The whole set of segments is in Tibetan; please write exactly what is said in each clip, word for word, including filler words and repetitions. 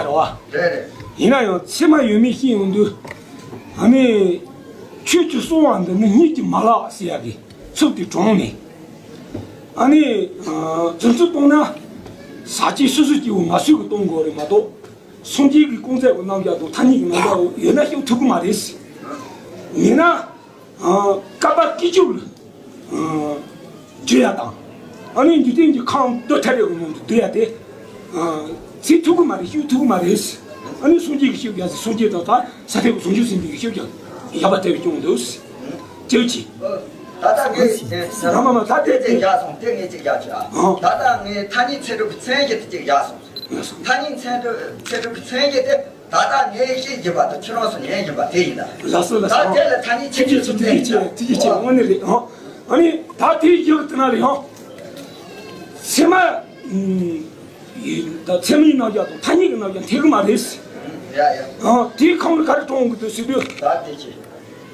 རེད་བ། རེད་རེད། ཡིན་ན་ཡང་ཚད་མ་ཡོད་མེད་ཤེས་ཡོང་དུས། ཨ་ནི། ཆོས་ཀྱི་གསང་བ་འདི་ནི་གཉིད་ཀྱི་མ་ལགས་ཟེར་ཡ་གི་ཚུལ་དེ་དྲངས་ནས། ཨ་ནི། ཨ། རྫུ་འཕྲུལ་གཏོང་ན། ཟག་བཅས་སོ་སོ་སྐྱེ་བོ་ང་སུས་ཀྱིས་གཏོང་དགོས་རེད་མ་གཏོགས། སངས་རྒྱས་ཀྱི་སྐུ་མཚན་གྱི་རྣམ་གཞག་དང་ཐ་སྙད་ཀྱི་རྣམ་གཞག་ཡོད་ན་ཤོད་ཐུབ་ཀྱི་མ་རེད། མེད་ན། ཨ། བསྐལ་པ་དཀྱིལ་ཆོག་ལ། ཨ། བརྗོད་ཡ་དང་། ཨ་ནི་འཇིག་རྟེན་གྱི་ཁམས་རྡུལ་ཕྲ་རབ་ཀྱི་ནང་དུ་སྡུད་ཡ་དེ། ཨ། བྱེད་ཐུབ་ཀྱི་མ་རེད། ཤོད་ཐུབ་ཀྱི་མ་རེད། ཨ་ནི་སངས་རྒྱས་ཀྱིས་ཤོད་ཡ་ཟེར། སངས་རྒྱས་དང་ད་ས་ཐེག་པ་བྱང་ཆུབ་སེམས་དཔའི་ཤོད་ཀྱང་ཡག་པ་དེ་བས་ཀྱང་འདུག་ཅེས་བྱས། ད་ལྟ་ངས་ཟེར། མ་མ་མ། ད་དེ་དེ་ཅིག་བཞག་སོང་། དེ་ངས་ཅིག་བཞག་བྱས་ཨ། ཨ། ད་ལྟ་ངས་ཐ་སྙད་ཚད་གྲུབ་ཀྱི་མཚན་གཞི་དེ་ཅིག་བཞག་སོང་། ཐ་སྙད་ཚད་གྲུབ་ཚད་གྲུབ་ཀྱི་མཚན་གཞི་དེ། ད་ལྟ་ངས་བཤད་བཞིན་པ་དང་ཁྱེད་རང་ཚོ་ཉན་བཞིན་པ་དེ་ཡིན་ད། ལགས་སོ་ལགས་སོ། ད་དེ་ལ་ཐ་སྙད་ཆེ་ཆེ་ཚོ་དེ་ཡིན་ད། ཐུགས་རྗེ་ཆེ། དངོས་གནས་རེད་ཨང་། ཨ་ནི་ད་དེའི་ཡུལ་དེ་ན་རེད་ཨང་། ཚད་མ། ཨུམ། ད་ཚད་མའི་རྣམ་གཞག་དང་ཐ་སྙད་ཀྱི་རྣམ་གཞག་འཐད་ཀྱི་མ་རེད། ཡ་ཡ། ཨང་། དེའི་ཁམས་ལ་ག་རེ་དྲངས་དགོས་འདུག་ཟེར་དུས། ད་དེ་ཆེ།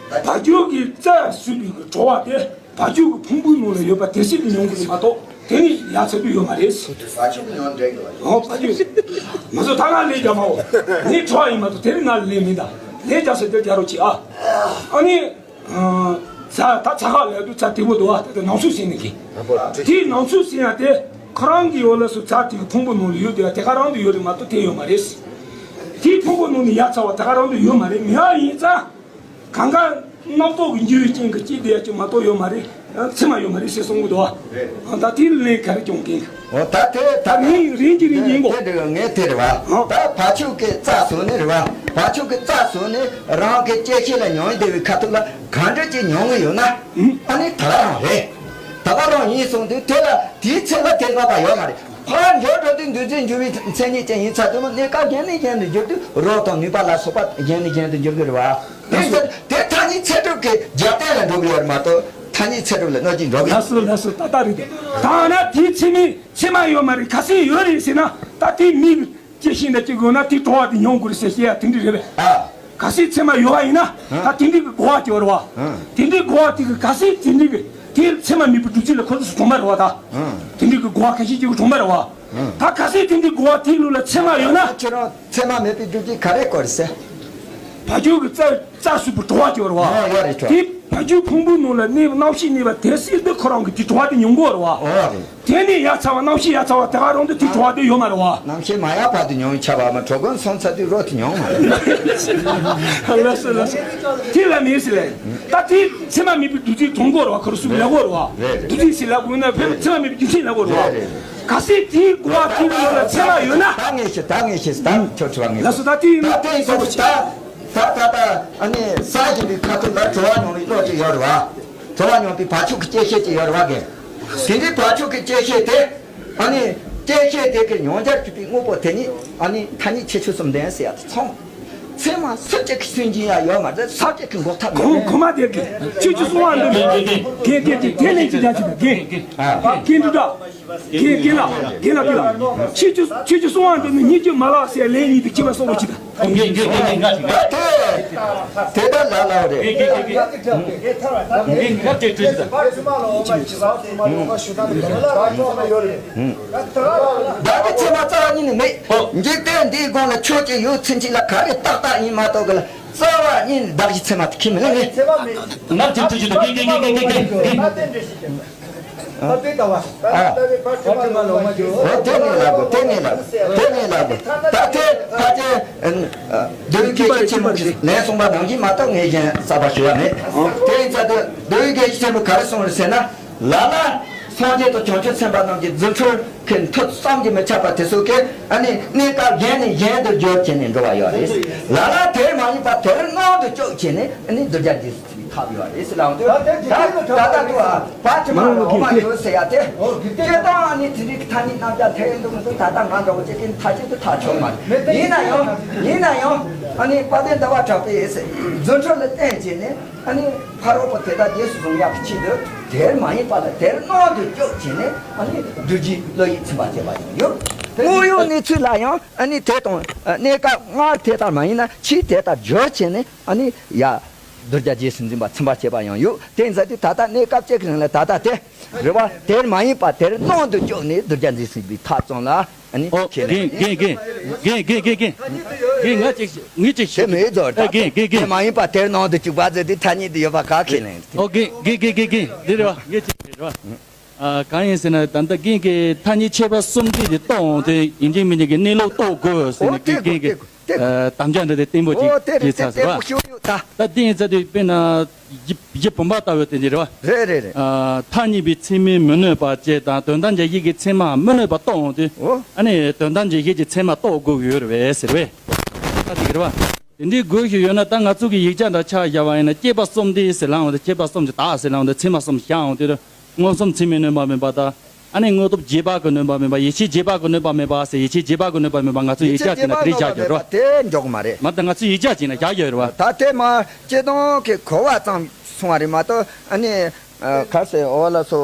བ་ཕྱུགས་ཀྱི་རྩ་ཟུག་པའི་གི་བྲོ་བ་དེ། བ་ཕྱུགས་ཀྱི་ཕུང་པོའི་ནང་ལ་ཡོད་པ་དེ་སྲིད་དུ་མྱོང་དགོས་རེད་མ་གཏོགས་དེ་ནི་ཡ་ཚ་དུས་ཡོད་མ་རེད། བ་ཕྱུགས་ཀྱི་ཉོན་འདྲེན་གྱི་བ། ཨོ་བ་ཕྱུགས། ང་ཚོ་ད་ང་ལས་རྒྱག་མ་འོ། ངས་བྲོ་བ་ཡིན་མ་གཏོགས་དེ་ནི་ང་ལ་ལས་མིན་ད། ལས་རྒྱག་ས་དེ་རྒྱག་རོགས་གྱིས་ཨ། ཨ་ནི། ཨ། ཚ་ད་ཚ་ཁ་ལས་དུས་ཚ་དེ་པོ་འདུག་ཨ། ད་ནང་ཚུགས་ཟིན་ནི་གི། དེའི་ནང་ཚུགས་ཟིན་ཡ་དེ་ཁོ་རང་གི་ཡོད་ལ་སུ་ཚ་དེ་གི་ཕུང་པོ་ནང་ལ་ཡོད་དེ་ཡ་དེ་ག་རང་དུ་ཡོད་རེད་མ་གཏོགས་དེ་ཡོད་མ་རེད། དེའི་ཕུང་པོ་ནང་ནས་ཡ་ཚ་བ་དེ་ག་རང་དུ་ཡོད་མ་རེད། མེད་པ་ཡིན་ཙང་། གང་ག་རྣམ་རྟོག་གི་འགྱུ་བའི་རྐྱེན་གྱིས་སྐྱེས་བསྡད་ཡ་ཅིག་མ་གཏོགས་ཡོད་མ་རེད། ཚད་མ་ཡོད་མ་རེད་ཟེར་གསུང་གི་འདུག་བ། རེད། ཨ་ད་དེ་ལན་ག་རེ་སྐྱོན་གྱིན། འོ་ད་དེ་ད་ངའི་རིན་གྱི་རིན་གྱི་ཡིན་གོ། དེ་འདྲ་ངས་དེ་རེད་བ། ཨ། ད་བ་ཕྱུགས་ཀྱི་རྩ་ཟུག་ནི་རེད་བ། བ་ཕྱུགས་ཀྱི་རྩ་ཟུག་ནི་རང་གི་སྐྱེ་ཤི་ལ་མྱོང་བསྡད་པའི་ཁ་ཐུག་ལ་གང་འདྲ་ཅིག་མྱོང་གི་ཡོད་ན། ཨ་ནི་ད་ག་རང་རེད། ད་ག་རང་ཡིན་གསུངས་དུས་དེ་ལ་དེའི་ཚེ་ལ་དེ་ལྔ་པ་ཡོད་མ་རེད། ཕར་འགྱོ་འགྲོ་དུས་འདུ་འཛི་འགྱུ་བའི་མཚན་ཉིད་ཅན་ཡིན་ཚར་དུས་ནི་གནས་སྐབས་གཞན་ནས་གཞན་དུ་འགྱུར་དུས་རོ་དང་ནུས་པ་ལ་སོགས་པ་གཞན་ནས་གཞན་དུ་འགྱུར་གི་རེད་བ། དེ་ལགས་སོ། ཚེ་དེ་ཐ་སྙད་ཚད་གྲུབ་ཀྱི་རྒྱབ་རྟེན་ལ་འགྲོ་གི་ཡོད་རེད་མ་གཏོགས་ཐ་སྙད་ཚད་གྲུབ་ལ་གནོད་ཀྱིན་འགྲོ་གི་ལགས་སོ་ལགས་སོ། ད་ལྟ་རེད་དེ། ད་ན་དེའི་ཚེ་མི་ཚེ་མ་ཡོད་མ་རེད། གལ་སྲིད་ཡོད་རེད་ཟེར་ན་ད་དེ་མི་གི་སྐྱེ་ཤི་འདྲ་སྐྱེ་དགོས་ན་དེ་བྲོ་བ་དེ་མྱོང་དགོས་རེད་ཟེར་བཤད་ཡ་དེ་འདྲ་རེད་པས། ཨ། གལ་སྲིད་ཚད་མ་ཡོད་པ་ཡིན་ན་ད་དེ་འདྲའི་གི་གོ་བ་སྐྱེ་བ་རེད་བ། ཨ། དེ་འདྲའི་གོ་བ་དེ་གི་གལ་སྲིད་དེ་འདྲའི་གི་དེ་ཚད་མ་མེད་པའི་སྒྲུབ་བྱེད་ལ་ཁོ་ཚོ་སུ་གྲོངས་པ་རེད་བ་ད། ཨ། དེ་འདྲའི་གི་གོ་བ་ཁ་ཤས་སྐྱེ་བ་གྲོངས་པ་རེད་བ། ཨ། ད་གལ་སྲིད་དེ་འདྲའི་གོ་བ་དེའི་ལུགས་ལ་ཚད་མ་ཡོད་ན། ཁྱེད་རང་ཚད་མ་མེད་པའི་སྒྲུབ་བྱེད་ག་རེ་གོ་རེད་ཟེར། བ་ཕྱུགས་ཀྱི་རྩ་རྩ་ཟུག་པའི་བྲོ་བ་སྐྱེ་བ་རེད་བ། ཨ་ཡོད་རེད་ཆོག་དེ་བ་ཕྱུགས་ཕུང་པོའི་ནང་ལ་གནས་རྣམ་ཤེས་གནས་པ་དེ་སྲིད་དུ་ཁོ་རང་གི་དེ་བྲོ་བ་དེ་མྱོང་གི་ཡོད་རེད་བ། ཨོ་རེད། དེ་ནས་ཡ་ཚ་བ་རྣམ་ཤེས་ཡ་ཚ་བ་དེ་ག་རང་དུ་དེ་བྲོ་བ་དེ་ཡོད་མ་རེད་བ། རྣམ་ཤེས་མ་ཡ་བར་དུ་མྱོང་བའི་ཆ་བ་མ་གྲོ་གོན་སོང་ཚར་དུས་རོ་དེ་མྱོང་མ་རེད། ལགས་སོ་ལགས་སོ། དེ་ལ་མེད་ཟེར་ལས། ད་དེ་ཚད་མ་མེད་པའི་བདུད་རྩིའི་དོན་གོ་རེད་བ། ཁོ་རང་སུ་ལ་གོ་རེད་བ། རེད་རེད། བདུད་རྩི་ཟེར་ལ་གོ་ན་བོད་ཚད་མ་མེད་པའི་རྒྱུ་མཚན་ལ་གོ་རེད་བ། རེད་རེད། གལ་སྲིད་དེའི་གོ་བ་དེ་ལ་ཚད་མ་ཡོད་ན། ད་ངས་ཤེས་ད་ངས་ཤེས་ད་ཁྱོད་ཁྱོད་བ་ངས། ལགས་སོ། ད་དེ་ད་དེ་ཡིན་ས་ད་ད་ད་ཨ་ནི་ས་ཡིན་པའི་ཁ་ཐུག་ལ་བྲོ་བ་མྱོང་བའི་བློ་ཅིག་ཡོད་རེད་བ། བྲོ་བ་མྱོང་བའི་བ་ཕྱུགས་ཀྱི་སྐྱེ་ཤེས་ཅིག་ཡོད་རེད་བ་གས། དེ་འདྲའི་བ་ཕྱུགས་ཀྱི་སྐྱེ་ཤེས་དེ། ཨ་ནི་སྐྱེ་ཤེས་དེ་གི་མྱོང་བྱར་གྱུར་པའི་དངོས་པོ་དེ་ཉིད་ཨ་ནི་ཐ་སྙད་ཁྱད་ཆོས་གསུམ་ལྡན་ཟེར་ཡ་དེ་ཚང་མ། ཚད་མ་སུ་གཅིག་གིས་སུན་འབྱིན་ཡ་ཡོད་མ་རེད། ས་གཅིག་གིས་འགོག་ཐབས་ཡོད་མེད། གོང་མ་དེ་གི་ཆོས་ཀྱི་གསུང་བ་འདི་ནི་དགེ་དགེ་དགེ་དེ་ལས་ཀྱི་རྒྱ་ཆེ་བ་དགེ་དགེ་དགེ་འདི་འདྲ། དགེ་དགེ་ལ་དགེ་ལ་དགེ་ལ། ཆོས་ཀྱི་ཆོས་ཀྱི་གསུང་བ་འདི་ནི་གཉིད་ཀྱི་མ་ལགས་ཟེར་ལན་གཉིས་དེ་གཅིག་པ་གསུང་རོགས་གྱིས་ད། དགེ་དགེ་དགེ་དགེ་ང་ཞིག་ད་དེ་དེ་ད་ལ་ལ་རེད། དགེ་དགེ་དགེ་དགེ་དགེ་ད་དེ་དྲིས་ད། ད་གི་ཚད་མ་རྩ་བ་ཉིད་ནི་མེད། འཇིག་རྟེན་འདིའི་སྒང་ལ་ཆོས་ཅིག་ཡོད་ཚུན་ཆད་ལ་ག་རེ་ཏག་ཏག་ཡིན་མ་གཏོགས་གི་ལ་རྩ་བ་ཉིད་ནི་བདག་གི་ཚད་མ་དེ་ཁས་མི་ལེན་ནི། ང་དེ་དྲིས་ད། དགེ་དགེ་དགེ་དགེ་དགེ་དགེ། ཨ། ཨ། ཨོ་དེ་ངས་ལབ་དགོས། དེ་ངས་ལབ་དགོས། དེ་ངས་ལབ་དགོས། དེ་ངས་ལབ་དགོས། ད་དེ་ཕལ་ཆེར་མདོ་དབུས་སྐད་ཆའི་ཆེན་མོ་གིས་ལན་གསུངས་པ་ནང་བཞིན་མ་གཏོགས་ངས་གཞན་གསར་པ་ཞུ་ཡ་མེད། དེ་ཡིན་ཙང་དུ་མདོ་དབུས་སྐད་ཆའི་ཆེན་མོ་ག་རེ་གསུངས་རེད་ཟེར་ན། ལ་ལ་སངས་རྒྱས་དང་བྱང་ཆུབ་སེམས་དཔའ་རྣམས་ཀྱི་རྫུ་འཕྲུལ་གྱི་མཐུ་བསམ་གྱིས་མི་ཁྱབ་པ་དེ་ཚོ་གིས་ཨ་ནི་གནས་སྐབས་གཞན་ནས་གཞན་དུ་བསྒྱུར་བྱས་ནས་འགྲོ་བ་ཡོད་རེད། ལ་ལ་དེར་མ་ཡིན་པ་དེར་སྣང་དུ་བཅུག་བྱས་ནས་ཨ་ནི་གདུལ་བྱ་འདི་ཐབས་ཡོད་རེད་ཟེར་ལབ་འདུག་ད་ད་ལྟ་དུ་ཨ་ཕ་དྲི་མ་འོ་མ་ཡོད་ཟེར་ཡ་དེ། སྤྱིར་བཏང་ཨ་ནི་དེ་རིགས་ཐ་སྙད་རྣམ་གཞག་ཐད་ཡོད་འདུག་མི་འདུག་ད་ལྟ་ང་འདྲ་བོ་ཅིག་གིས་ཐག་གཅོད་དུ་ཐག་ཆོད་མ་རེད། ཡིན་ན་ཡང་ཡིན་ན་ཡང་ཨ་ནི་དཔལ་ལྡན་ཟླ་བ་གྲགས་པས་རྫུ་འཕྲུལ་ལ་བརྟེན་བྱས་ནས་ཨ་ནི་ཕ་རོལ་པོ་དེ་དག་རྗེས་སུ་བཟུང་ཡག་གི་ཆེད་དུ་དེར་མ་ཡིན་པ་ལ་དེར་སྣང་དུ་བཅུག་བྱས་ནས་ཨ་ནི་གདུལ་བྱའི་བློ་ཡིས་ཚིམ་པ་བྱས་པ་ཡང་ཡོད། དངོས་ཡོད་གནས་ཚུལ་ལ་ཡང་ཨ་ནི་དེ་དང་གནས་སྐབས་སྔར་དེ་ལྟར་མ་ཡིན་ན་ཕྱིས་དེ་ལྟར་སྦྱོར་བྱས་ནས་ཨ་ནི་ཡ། གདུལ་བྱ་རྗེས་སུ་འཛིན་པ་ཚིམ་པར་བྱེད་པ་ཡང་ཡོད། དེ་ཡིན་ཙང་དེ་ད་ལྟ་གནས་སྐབས་གཅིག་གི་རིང་ལ་ད་ལྟ་དེ་རེད་བ། དེར་མ་ཡིན་པ་དེར་སྣང་དུ་བཅུག་ནས་གདུལ་བྱ་འཛིན་སྲིད་པའི་ཐབས་ཙམ་ལ་ཨ་ནི་ཨོ་ཁས་ལེན་རྒན་རྒན་རྒན་རྒན་རྒན་རྒན་རྒན་ང་ཅིག་ངས་ཅིག་དེ་མེད་ཚོ་ད་རྒན་རྒན་རྒན་དེ་མ་ཡིན་པ་དེར་སྣང་དུ་བཅུག་པ་ཟེར་དེ་ཐ་སྙད་དུ་ཡོད་པ་ག་ཁས་ལེན། ཨོ་རྒན་རྒན་རྒན་རྒན་རྒན་འདི་རེད་བ། ངས་ཅིག་རེད་བ། ཨ། གང་ཡིན་ཟེར་ན་ད་ལྟ་རྒན་གྱིས་ཐ་སྙད་ཁྱད་པར་གསུམ་འདི་དེ་རྟོགས་འོང་དུས་ཡིན་གཅིག་མིན་གཅིག་གི་གནས་ལུགས་རྟོགས་དགོས་ཟེར་ནས་ཨོ་དེ་རྒན་གོ་གྱིས་དེ་གོ་དེ་གོ་ཨ། དམ་བཅའ་འདྲ་དེ་བརྟན་པོ་ཅིག་ཨོ་དེ་རེད་བྱས་ཚར་དེ་ཟེར་བ། དེ་གོ་ཤེས་ཡོད་ད། ད་དེ་ཡིན་ཙང་དུས་དཔེར་ན་གཞི་གཞི་བུམ་པ་ལྟ་བུ་དེ་འདྲ་རེད་བ། རེད་རེད་རེད། ཨ། ཐ་སྙད་པའི་ཚད་མས་མི་གནོད་པ་བཅས་དང་དོན་དམ་གྱི་གཞི་གི་ཚད་མ་མི་གནོད་པ་རྟོགས་འོང་དུས་ཨོ་ཨ་ནི་དོན་དམ་གྱི་གཞི་གི་ཚད་མ་རྟོགས་དགོས་ཀྱི་ཡོད་རེད་བས་ཟེར་བས། ད་དེ་གི་རེད་བ། དེ་འདྲའི་དགོས་ཤིག་ཡོད་ན་ད་ང་ཚོ་གི་ཡིག་ཆ་འདྲ་ཆ་བཞག་པ་ཡིན་ན་སྐྱེས་པ་གསུམ་སྟེ་ཟེར་ལའང་དེ་སྐྱེས་པ་གསུམ་གྱི་བདག་ཟེར་ལའང་དེ་ཚད་མ་གསུམ་བཞག་འོང་དེ་མངོན་སུམ་ཚད་མས་གནོད་པ་མེད་པ་དང་ཨ་ནི་དངོས་སྟོབས་རྗེས་དཔག་གིས་གནོད་པ་མེད་པ་ཡིད་ཆེས་རྗེས་དཔག་གིས་གནོད་པ་མེད་པ་ཟེར་ཡིད་ཆེས་རྗེས་དཔག་གིས་གནོད་པ་མེད་པ་ང་ཚོ་ཡིག་ཆ་ཅིག་ན་དེ་རིགས་བཞག་རྒྱུ་རེད་བ། དེ་འཇོག་གི་མ་རེད། མ་ད་ང་ཚོ་ཡིག་ཆ་ཅིག་ན་བཞག་རྒྱུ་རེད་བ། ད་དེ་མ་སྤྱིར་བཏང་གི་གོ་བ་ཙམ་སོང་བ་རེད་མ་གཏོགས་ཨ་ནི་ག་རེ་ཟེར་འོ་ལགས་སོ་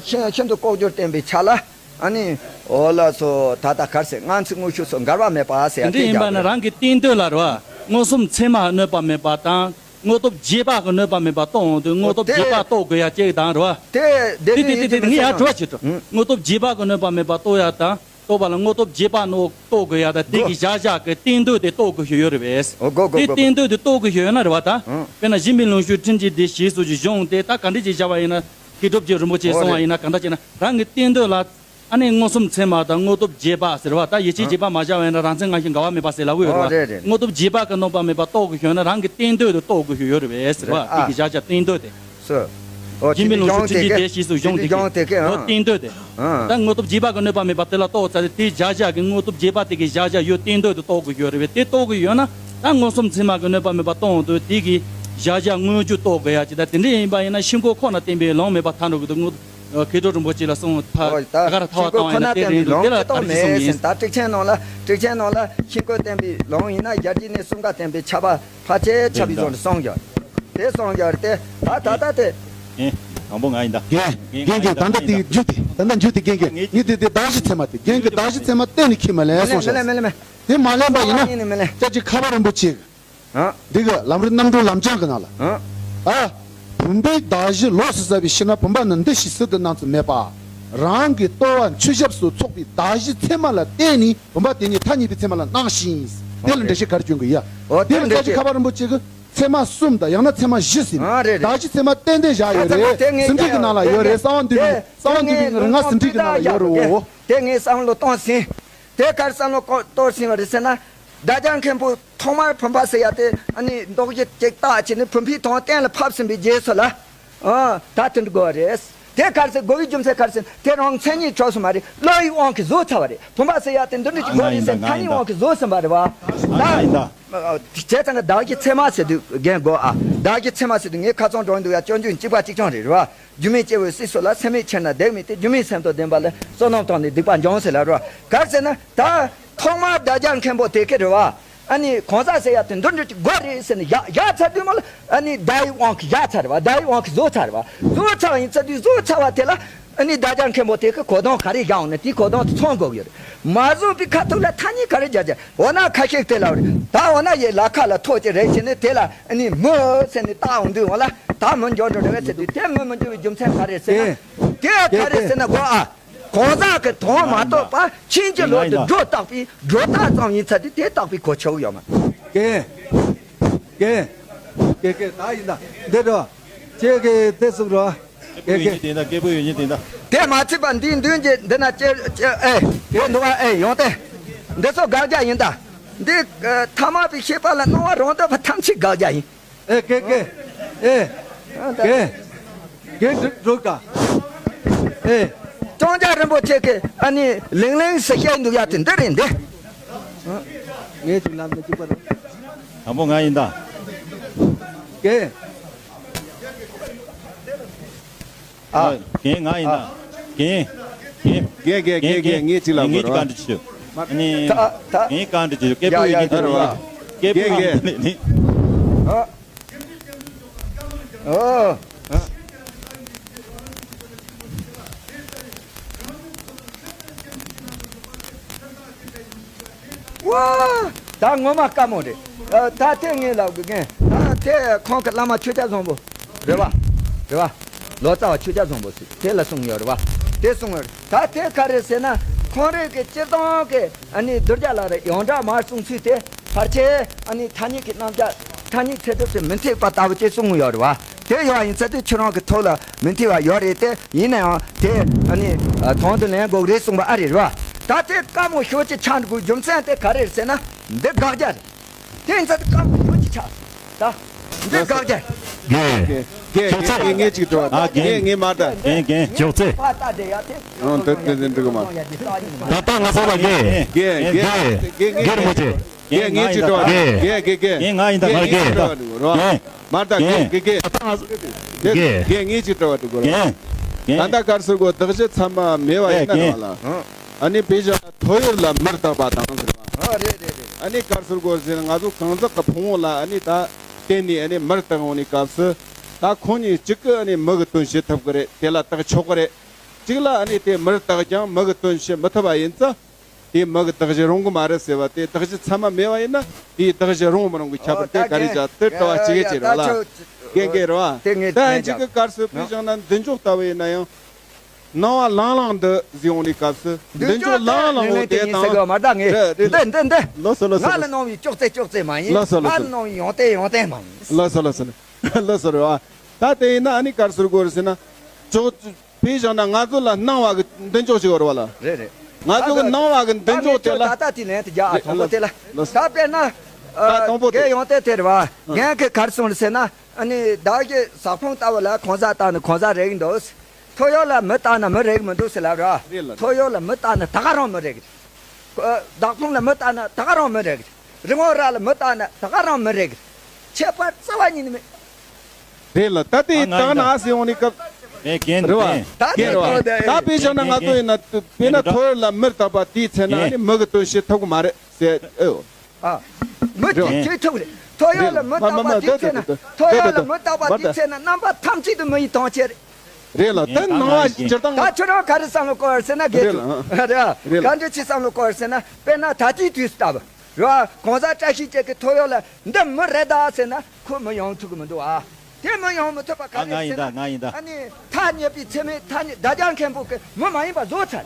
ཤིན་ཤིན་ཏུ་ལྐོག་གྱུར་བསྟན་པའི་ཆ་ལ། ཨ་ནི། འོ་ལགས་སོ། ད་ལྟ་ག་རེ་ཟེར་སྔ་ཕྱི་དངོས་ཤུགས་སོགས་འགལ་བ་མེད་པ་ཟེར་ཡ་དེ་འདྲ་ཡིན་པ་ན་རང་གི་བསྟན་དོན་ལ་རེད་བ། མངོན་སུམ་ཚད་མ་གནོད་པ་མེད་པ་དང་། དངོས་སྟོབས་རྗེས་དཔག་གིས་གནོད་པ་མེད་པ་རྟོགས་འོང་དུས་དངོས་སྟོབས་རྗེས་དཔག་རྟོགས་དགོས་ཡ་གཅིག་དང་རེད་བ། དེ་དེ་དེ་དེ་ངས་ཡར་དྲི་བ་བྱེད་དོ། དངོས་སྟོབས་རྗེས་དཔག་གིས་གནོད་པ་མེད་པ་རྟོགས་ཡ་དང་རྟོགས་པ་ལ་དངོས་སྟོབས་རྗེས་དཔག་གནོད་རྟོགས་དགོས་ཡ་དང་དེ་གི་བཞག་བཞག་གི་བསྟན་དོན་དེ་རྟོགས་དགོས་ཤིག་ཡོད་རེད་བས། དེ་བསྟན་དོན་དེ་རྟོགས་དགོས་ཤིག་ཡོད་ན་རེད་བ་ད། དཔེར་ན་གཞི་མེད་ལུགས་ཤུགས་ཕྲིན་གྱིས་འདི་ཞེས་སོགས་ཀྱི་གཞུང་དེ་ད་ག་འདྲ་ཅིག་བཞག་པ་ཡིན་ན། མཁས་གྲུབ་ཀྱི་རིན་པོ་ཆེས་གསུངས་པ་ཡིན་ན་གང་འདྲ་ཅིག་ན་རང་གི་བསྟན་དོན་ལ། ཨ་ནི་མངོན་སུམ་ཚད་མ་དང་དངོས་སྟོབས་རྗེས་དཔག་ཟེར་བ་ད་ཡིད་ཆེས་རྗེས་དཔག་མ་བཞག་པ་ཡིན་ན་རང་མཚན་སྔ་ཕྱི་འགལ་བ་མེད་པ་ཟེར་ལབ་ཀྱི་ཡོད་རེད་བ། དངོས་སྟོབས་རྗེས་དཔག་གིས་གནོད་པ་མེད་པ་རྟོགས་དགོས་ཤོད་ན་རང་གི་བསྟན་དོན་དུ་རྟོགས་དགོས་ཤོད་ཡོད་རེད་བས་ཟེར་བ་དེ་གི་བཞག་བཞག་བསྟན་དོན་དེ། སོ། ཨོ་ཇི་མི་ལུང་ཤུགས་ཅི་ཇི་དེ་ཞེས་སུ་གཞུང་དེ་གི་ཨོ་བསྟན་དོན་དེ། ད་དངོས་སྟོབས་རྗེས་དཔག་གིས་གནོད་པ་མེད་པ་དེ་ལ་རྟོགས་ཚར་ཏེ་དེ་བཞག་བཞག་གི་དངོས་སྟོབས་རྗེས་དཔག་དེ་གི་བཞག་བཞག་ཡོད་བསྟན་དོན་དུ་རྟོགས་དགོས་ཤོད་རེད་བས་དེ་རྟོགས་དགོས་ཡོད་ན་ད་མངོན་སུམ་ཚད་མ་གིས་གནོད་པ་མེད་པ་རྟོགས་འོང་དུས་དེ་གི་བཞག་བཞག་དངོས་རྒྱུ་རྟོགས་དགོས་ཡ་ཅི་ད་དེ་འདྲ་ཡིན་པ་ཡིན་ན་ཤིན་ཁོ་ཁོ་ན་བསྟན་པའི་ལུང་མེད་པ་ཐལ་འགྲོ་གི་འདུག་དངོས། མཁས་གྲུབ་རིན་པོ་ཆེ་ལ་གསུངས་ཕ་ད་ག་ར་ཐལ་བ་བཏང་བ་ཡིན་ན་དེ་རེད་འདུག་དེ་ལ་ག་རེ་གསུངས་ཡིན། ད་ཊིཀ་ཆེན་ནང་ལ་ཊིཀ་ཆེན་ནང་ལ་ཤིན་ཁོ་བསྟན་པའི་ལུང་ཡིན་ན་ཡར་རྒྱས་གནས་གསུམ་ཀ་བསྟན་པའི་ཆ་བ་ཕལ་ཆེར་ཆ་བའི་བཟོ་འདྲ་གསུངས་ཡོད། དེ་གསུངས་ཡོད་རེད་དེ་ད་ད་ད་དེ། ཨེ། དང་པོ་ང་ཡིན་ད། རྒན་རྒན་རྒན་ད་ལྟ་དེ་མཇུག་དེ་ད་ལྟ་མཇུག་དེ་རྒན་རྒན་ངས་དེ་དེ་གདགས་གཞི་ཚད་མ་དེ་རྒན་གྱི་གདགས་གཞི་ཚད་མ་གཏན་ནས་འཁྱེར་མ་ལེན་གསུངས་ཤག་དེ་མ་ལེན་པ་ཡིན་ན་སྐྱབས་རྗེ་ཁ་པ་རིན་པོ་ཆེ། འདི་གི་ལམ་རིམ་རྣམ་གྲོལ་ལམ་སྦྱང་གི་ནང་ལ། ཨ། བུམ་པའི་གདགས་གཞི་ལོགས་སུ་ཟ་བའི་ཕྱིར་ན་བུམ་པ་ནི་འདི་ཞེས་ཟུར་དུ་སྣང་ཚུལ་མེད་པ། རང་གི་ལྟོ་བ་མཆུ་ཞབས་སུ་ཚོགས་པའི་གདགས་གཞི་ཚད་མ་ལ་བརྟེན་ནས་བུམ་པ་དེ་ཉིད་ཐ་སྙད་པའི་ཚད་མ་ལ་སྣང་ཞིང་། དེ་ལ་འགྲེལ་བཤད་ག་རེ་བསྐྱོན་གི་ཡ། འོ་དེ་ལ་སྐྱབས་རྗེ་ཁ་པ་རིན་པོ་ཆེ་གིས་ཚད་མ་གསུམ་དང་ཡང་ན་ཚད་མ་བཞི་ཟེར་ནས་གདགས་གཞི་ཚད་མ་ཏན་ཏན་བཞག་ཡོད་རེད། ཟིན་བྲིས་ཀྱི་ནང་ལ་ཡོད་རེད་གསང་བ་འདུས་པའི་གསང་བ་འདུས་པའི་རིག་སྔགས་ཟིན་བྲིས་ཀྱི་ནང་ལ་ཡོད་རེད་འོ། དེ་ངས་བསམ་བློ་གཏོང་ཟིན། དེ་གར་བསམ་བློ་གཏོང་ཟིན་པ་རེད་ཟེར་ན། བདག་ཅག་མཁན་པོ་ཐོག་མར་བུམ་པ་ཟེར་ཡ་དེ་ཨ་ནི་མདོག་བཞི་ཅིག་བཏགས་བྱས་ནས་བུམ་པའི་དོན་གཏན་ལ་ཕབ་ཟིན་པའི་རྗེས་སུ་ལ། ཨ་ད་དེ་འདྲ་དགོས་པ་རེད། དེ་གར་ཟེར་དགོས་པའི་རྒྱུ་མཚན་གར་ཟེར་དེ་རང་མཚན་ཉིད་གྲུབ་སོང་བ་རེད། བློ་ཡི་དབང་གིས་བཟོས་ཚར་བ་རེད། བུམ་པ་ཟེར་ཡ་དེ་འདི་འདྲ་ཅིག་དགོས་རེད་ཟེར་མཚན་ཉིད་དབང་གིས་བཟོས་ཟིན་པ་རེད་བ། ད། བྱས་ཙང་གི་བདག་གཞི་ཚད་མ་ཟེར་དུས་རྒན་དགོས་ཨ། བདག་གཞི་ཚད་མ་ཟེར་དུས་ངས་ཁ་ཚང་འགྲོ་འདུག་ཡ་སྐྱོན་བརྗོད་གཅིག་པ་གཅིག་རྐྱང་རེད་རེད་བ། རྒྱུ་མེད་སྐྱེ་བོའི་སྲིད་སོགས་ལ། སེམས་མེད་ཕྱིར་ན་སྡིག་མེད་དེ། རྒྱུ་མེད་སེམས་དང་ལྡན་པ་ལ། བསོད་ནམས་བཏང་ནས་སྡིག་པ་འཇོམས་ཟེར་ལ་རོ། ག་རེ་ཟེར་ན་ད་ཐོག་མར་བདག་ཅག་མཁན་པོ་དེ་ག་རེད་བ། ཨ་ནི་གང་ཟག་ཟེར་ཡ་དེ་འདི་འདྲ་ཅིག་དགོས་རེད་ཟེར་ནས་བཞག་བཞག་ཚར་དུས་མོ་ལ་ཨ་ནི་བརྡ་ཡི་དབང་གིས་བཞག་ཚར་བ། བརྡ་ཡི་དབང་གིས་བཟོས་ཚར་བ། བཟོས་ཚར་བ་ཡིན་ཚར་དུས་བཟོས་ཚར་བ་དེ་ལ་ཨ་ནི་བདག་ཅག་མཁན་པོ་དེ་གི་གོ་དོན་ག་རེ་བཞག་འོང་ན་དེའི་གོ་དོན་དེ་ཚང་དགོས་ཀྱི་ཡོད་རེད། མ་བཟོས་པའི་ཁ་ཐུག་ལ་ཐ་སྙད་ག་རེ་རྒྱག་རྒྱག་འོ་ན་ཁ་ཤས་དེ་ལ་རེད། ད་འོ་ན་ཡའི་ལ་ཁ་ལ་ཐོག་ཅིག་རེད་བྱས་ནས་དེ་ལ་ཨ་ནི་མི་ཟེར་ནས་བཏགས་འོང་དུས་འོ་ལ་ད་མི་འགྱུར་འགྲོ་རེད་བས་ཟེར་དུས་དེ་མི་མི་འགྱུར་བའི་རྒྱུ་མཚན་ག་རེ་ཟེར་ན། དེ་ག་རེ་ཟེར་ན་གོ་ཨ། གང་ཟག་གི་དོན་མ་རྟོགས་པ་ཕྱིན་ཅི་ལོག་ཏུ་སྒྲོ་བཏགས་པའི་སྒྲོ་བཏགས་ཙམ་ཡིན་ཚར་དུས་དེ་བཏགས་པའི་གོ་ཆོད་ཡོད་མ། ཀེ། ཀེ་ཀེ་ཀེ་ད་ཡིན་ད། འདི་འགྲོ། ཁྱེད་ཀྱིས་དེ་གསུངས་རོགས། སྐད་པོ་ཡོད་ཉིད་དེ་འདྲ། སྐད་པོ་ཡོད་ཉིད་དེ་འདྲ། དེ་མ་ཚད་པ་འདིའི་མདུན་གྱི་འདི་ན་ཅེ་ཅེ་ཨེ། དེ་འདུག་ཨ་ཨེ་ཡོང་སྟེ། འདི་ཚོ་དགག་བྱ་ཡིན་ད། འདི་ཨ་ཐ་མལ་པའི་ཤེས་པ་ལ་སྣང་བ་རང་འདོད་པ་ཐམས་ཅད་དགག་བྱ་ཡིན། ཨེ་ཀེ་ཀེ། ཨེ། ཀེ། ཀེ་འགྲིག་འགྲིག་ད། ཨེ། ལྕང་སྐྱ་རིན་པོ་ཆེ་གི་ཨ་ནི་ལིང་ལིང་ཟེར་བཤད་འདུག་ཡ་དེ་འདི་རེད་འདི། ངས་ཅིག་ལམ་དུ་གཅིག་པ་རེད། དང་པོ་ང་ཡིན་ད། ཀེ། ཨ། རྒན་ང་ཡིན་ན། རྒན། རྒན། རྒན་རྒན་རྒན་རྒན་ངས་ཅིག་ལབ་དགོས་རེད་བ། ངས་ཅིག་བཀའ་འདྲི་ཞུ། ཨ་ནི། ད་ད། ངས་བཀའ་འདྲི་ཞུ། སྐད་ཡ་ཡ་པོ་ཡིན་ད་རེད་བ། ནི། སྐད་པོ་རྒན་ཡིན་རྒན། ནི། ཨ། ཨོ། ཝ། ད་ངོ་མ་དཀའ་མོ་རེད། ཨ། ད་དེ་ངས་ལབ་དགོས་མཁན། ད་དེ་ཁོང་གི་བླ་མ་ཆོས་རྒྱལ་བཟང་པོ་རེད་བ། རེད་བ། ལོ་ཙཱ་བ་ཆོས་རྒྱལ་བཟང་པོ་ཟེར་དེ་ལ་གསུངས་ཡོད་རེད་བ། དེ་གསུངས་ཡོད་རེད། ད་དེ་ག་རེ་ཟེར་ན། ཁོང་རང་གི་སྤྱིར་བཏང་གི་ཨ་ནི་གདུལ་བྱ་ལ་རེ་ཡོངས་གྲགས་མར་གསུངས་ཚུལ་དེ། ཕལ་ཆེར་ཨ་ནི་ཐ་སྙད་ཀྱི་རྣམ་གཞག་ཐ་སྙད་ཚད་ཐུབ་དེ་མི་འཐད་པ་ལྟ་བུ་ཅིག་གསུངས་ཡོད་རེད་བ། དེ་ཡོད་ཡིན་ཚེ་དེ་ཁྱོད་རང་གི་ཐོག་ལ་མི་འཐད་པ་ཡོད་རེད་དེ། ཡིན་ན་ཡང་དེ་ཨ་ནི་དོན་དུ་ལེན་དགོས་རེད་གསུངས་པ་ཨ་རེད་རེད་བ། ད་དེ་དཀའ་མོ་ཤོས་ཅིག་ཆགས་འགྲོ་རྒྱུ་མཚན་དེ་ག་རེ་རེད་ཟེར་ན། འདི་དགག་བྱ་རེད། དེ་ཡིན་ཚེ་དེ་དཀའ་མོ་ཤོས་ཅིག་ཆགས། ད་འདི་དགག་བྱ་རེད། རྒན། རྒན། རྒན། ཅོག་ཙེ། ངས་ངས་ཅིག་འགྲོ་བ། ཨ། རྒན། ངས་ངས་མར་ད། རྒན། རྒན། ཅོག་ཙེ། ཕ་ལྟ་དེ་ཡ་དེ། ཨང་། དེ་དེ་དེ་འགྲིག་གི་མ། ད་ལྟ་ང་ཚོ་ལ་རྒན། རྒན། རྒན། རྒན། རྒན་རྒན་རིན་པོ་ཆེ། རྒན། ངས་ཅིག་འགྲོ་བ། རྒན། རྒན། རྒན། རྒན། ང་ཡིན་ད། རྒན། ངས་ཅིག་འགྲོ་བ་འགྲོ་རོ། རྒན། མར་ད། རྒན། རྒན། རྒན། རྒན། རྒན། ངས་ཅིག་འགྲོ་བ་འགྲོ་རོ། རྒན། རྒན། ད་ལྟ་གར་སོར་གོ་བདག་གཞི་ཚད་མ་མེད་པ་ཡིན་ན་རེད་བ་ལ། ཨ་ནི་དཔེ་བཞག་ན་ཐོ་ཡོར་ལ་མུར་བཏགས་པ་དང་ཟེར་བ། ཨ། རེད་རེད་རེད། ཨ་ནི་གར་སོར་གོ་ཟེར་ན་ང་ཚོ་གང་ཟག་གི་ཕུང་པོ་ལ་ཨ་ནི་ད་བརྟེན་ནས་ཨ་ནི་མུར་བཏགས་འོང་ནི་སྐབས་སུ། ད་ཁོང་གཉིས་གཅིག་གི་ཨ་ནི་མུ་གི་དོན་བྱེད་ཐུབ་གི་རེད། དེ་ལ་བཏགས་ཆོག་གི་རེད། གཅིག་ལ་ཨ་ནི་དེ་མུར་བཏགས་ཀྱང་མུ་གི་དོན་བྱེད་མི་ཐུབ་པ་ཡིན་ཙང་། དེ་མུ་གི་གདགས་གཞི་རུང་གི་མ་རེད་ཟེར་བ་དེ། གདགས་གཞི་ཚད་མ་མེད་པ་ཡིན་ན་དེའི་གདགས་གཞི་རུང་མི་རུང་གི་ཁྱད་པར་དེ་ག་རེ་བྱ། དེ་དྲི་བ་གཅིག་གི་ཅིག་རེད་ལ། རྒན་རྒན་རེད་བ། དེ་ངས་ད་ངས་གཅིག་གི་གར་སོར་དཔེ་བཞག་ན་མདུན་ཅོག་ལྟ་བུ་ཡིན་ན་ཡང་། སྣང་བ་ལང་ལང་འདི་ཟེར་འོང་ནི་སྐབས་སུ། མདུན་ཅོག་ལང་ལང་འོ་དེ་དང་། མར་ད་ངས་རེད་རེད། འདི་འདི་འདི། ལགས་སོ་ལགས་སོ། ང་ལ་སྣང་བའི་ཅོག་ཙེ་ཅོག་ཙེ་མ་ཡིན། ལགས་སོ་ལགས་སོ། ང་ལ་སྣང་བའི་ཡོན་ཏན་ཡོན་ཏན་མ་ཡིན། ལགས་སོ་ལགས་སོ། ལགས་སོ་རེད་བ། ད་དེ་ཡིན་ན་ཨ་ནི་གར་སོར་གོ་རེད་ཟེར་ན། ཅོག་དཔེ་བཞག་ན་ང་ཚོ་ལ་སྣང་བ་གི་མདུན་ཅོག་ཅིག་ཡོད་རེད་བ་ལ། རེད་རེད། ང་ཚོ་གི་སྣང་བ་གི་མདུན་ཅོག་དེ་ལ། ད་ད་དེ་ལན་དེ་རྒྱག་ཨ། དང་པོ་དེ་ལ། ལགས་སོ། ད་དཔེར་ན། ད་དང་པོ་དེ། རྒན་ཡོན་ཏན་དེ་རེད་བ། རྒན་གྱིས་ག་རེ་གསུངས་རེད་ཟེར་ན། ཨ་ནི་བདག་གི་ཟ་ཁང་ལྟ་བུ་ལ་གང་ཟག་བཏགས་ན་གང་ཟག་རེག་གི་འདུག། ཐོ་ཡོར་ལ་མི་བཏགས་ན་མི་རེག་གི་མི་འདུག་ཟེར་ལབ་ར། རེད་ལ། ཐོ་ཡོར་ལ་མི་བཏགས་ན་ད་ག་རང་མི་རེག་གི། ཨ། བདག་ཕུང་ལ་མི་བཏགས་ན་ད་ག་རང་མི་རེག་གི། རི་བོང་རྭ་ལ་མི་བཏགས་ན་ད་ག་རང་མི་རེག་གི། ཁྱད་པར་རྩ་བ་ཉིད་ནས་མེད། རེད་ལ། ད་དེ་ཨ། ང་ཡིན་ད། བཏགས་ན་ཟེར་འོང་ནི་སྐབས། ཨེ། རྒན། རེད་བ། རྒན། ད་དེ་རྒན་རེད་བ། རེད། ད་དཔེ་བཞག་ན་ང་ཚོ་ཡིན་ན་དཔེར་ན་ཐོ་ཡོར་ལ་མི་བཏགས་པ་དེའི་ཚེ་ན་ཨ་ནི་མུ་གི་དོན་བྱེད་ཐུབ་གི་མ་རེད་ཟེར་ཨེ། ཨ། མི་དེ་བྱེད་ཐུབ་རེད། ཐོ་ཡོར་ལ་མི་བཏགས་པ་དེའི་ཚེ་ན། ཐོ་ཡོར་ལ་མི་བཏགས་པ་དེའི་ཚེ་ན་རྣམ་པ་ཐམས་ཅད་དུ་མི་ཡི་དོན་བྱེད་རེད། རེད་ལ། དེ་སྣང་བ་སྤྱིར་བཏང་། ད་ཁྱོད་རང་ག་རེ་བསམ་བློ་བསྐོར་ཟེར་ན། རྒན་ཅུ། རེད་ལ། རེད། ག་འདྲ་ཅིག་བསམ་བློ་བསྐོར་ཟེར་ན། དཔེར་ན་ད་ལྟའི་དུས་སུ་ལྟ་བུ་ར། གང་ཟག་བཀྲ་ཤིས་ཅན་གྱི་ཐོ་ཡོར་ལ་འདི་མི་རེད་ད་ཟེར་ན་ཁོ་མི་ཡོང་ཐུབ་ཀྱི་མི་འདུག་ཨ། དེ་མི་ཡོང་མི་ཐུབ་པ་ག་རེ་ཟེར་ན། ང་ཡིན་ད། ང་ཡིན་ད། ཨ་ནི་ཐ་སྙད་པའི་ཚད་མས་ཐ་སྙད་བདག་ཅག་མཁན་པོ་གི་མི་མ་ཡིན་པ་བཟོ་ཚར།